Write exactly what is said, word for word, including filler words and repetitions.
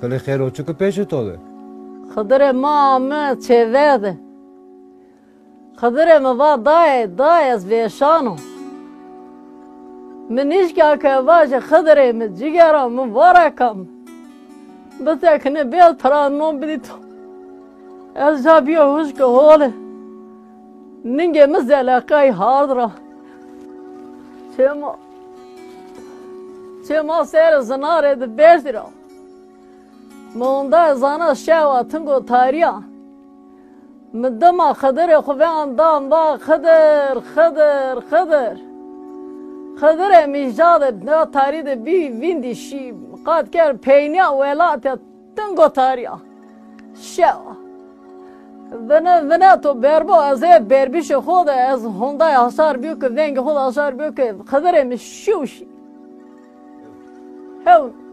Kilî xêr o, çi ki pêşê to de? Xidirê ma ame çêver de. Xidirê mi va dayê, dayê ez vêşan o. Mi nîşka ke vajê Xidirê mi cigera mi vareka mi. Bitekine bêl tira non bidî to. Ez ca bîyo huşke hole. Ningê mi zeleqay hard ra. Çê ma, çê ma serê zinarê de berdî ra. Mi onda zana şewa tingo tarîya. Mi dima Xidirê xwu vean dan va Xidir, Xidir, Xidir. Xidirê mi îja de da tarî de bî vîndî şî. Qat kerd peynîya welatî ya tingo tarîya. Şewa. Vine, vine to berbo ez ê berbîşê xo de ez honday haşar bîyo ke vengê xo de haşar bîyo ke Xidirê mi şî û şî. Hewn.